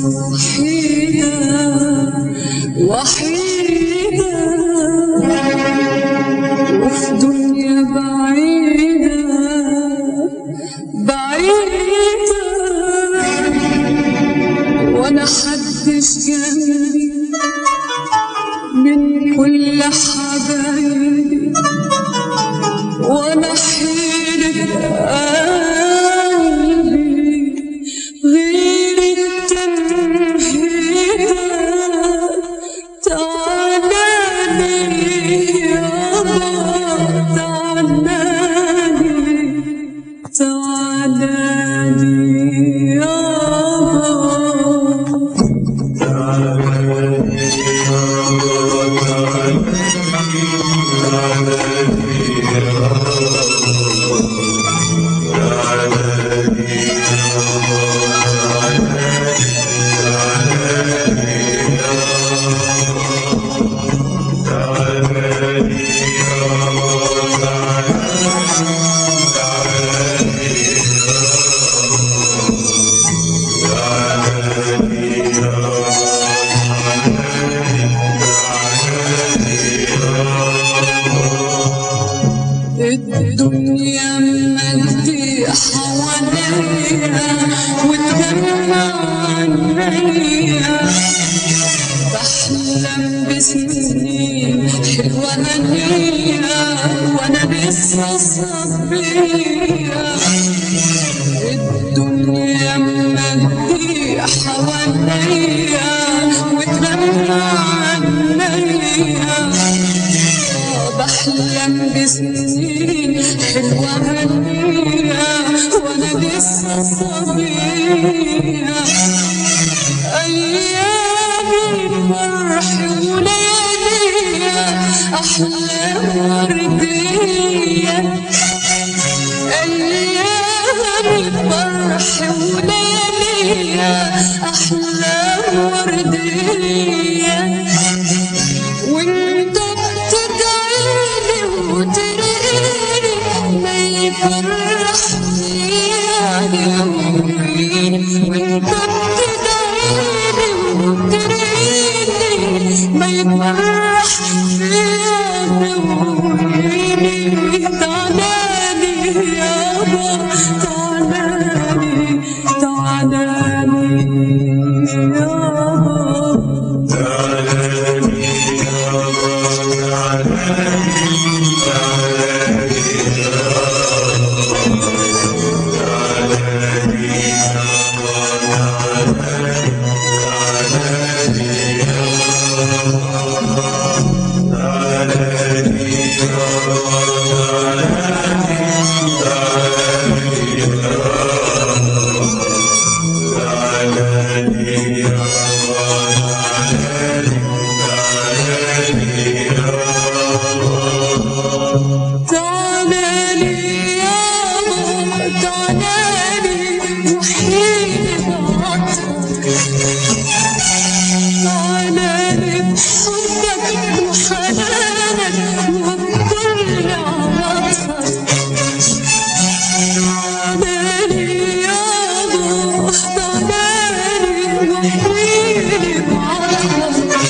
وحيدة وحيدة وفي دنيا بعيدة بعيدة، وانا حدش جنبي من كل حبايبي، وانا حيرة قلبي غير التنهيدة. تعالى لي يابا، تعالى لي، تعالى لي يابا. الدنيا مدي حواليا وتدمع عينيا، بحلم بسنين حلوة هنية وانا لسه صبية. الدنيا مدي حواليا وتدمع عينيا، بحلم بسنين حلوة هنية وانا لسه صبية. أيامي فرح ولياليا أحلام وردية، أيامي فرح ولياليا أحلام وردية، وانت بتدعيلي وترقيلي ما يفرحني يومين، وانت بتدعيلي وترقيلي ما يفرحني يومين. تعالالي يابا، تعالالي، تعالالي يابا. تعالالي يابا، تعالالي وحيني بعطفك، تعالالي بحبك وحنانك وبكل عطفك. تعالالي يابا، تعالالي وحيني بعطفك،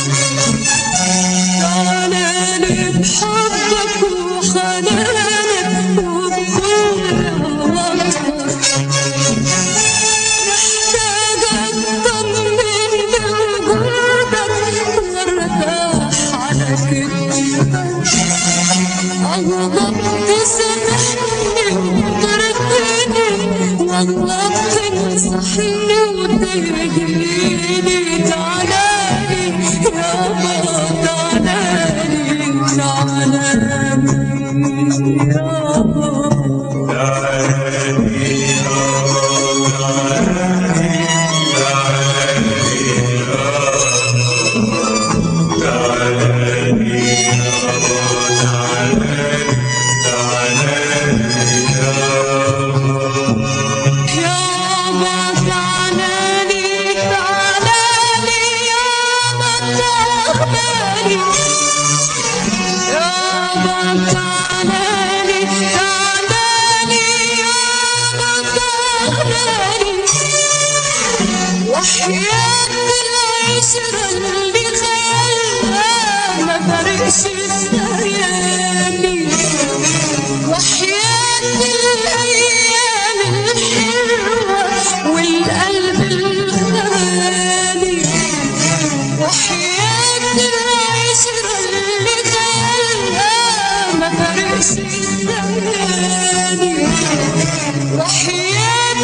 تعالالي بحبك وحنانك وبكل عطفك. محتاجة أطمن بوجودك وارتاح على كتفك، أغضب تسامحني وترضيني، والله تنصحني وتهديني. تعالالي يابا، تعالالي، تعالالي يابا. يابا تعالالي، تعالالي يابا، تعالالي يابا، تعالالي، فارقش الثاني. وحياة الأيام الحلوة والقلب الغالي، وحياة العشرة اللي خيالها ما فارقش الثاني. وحياة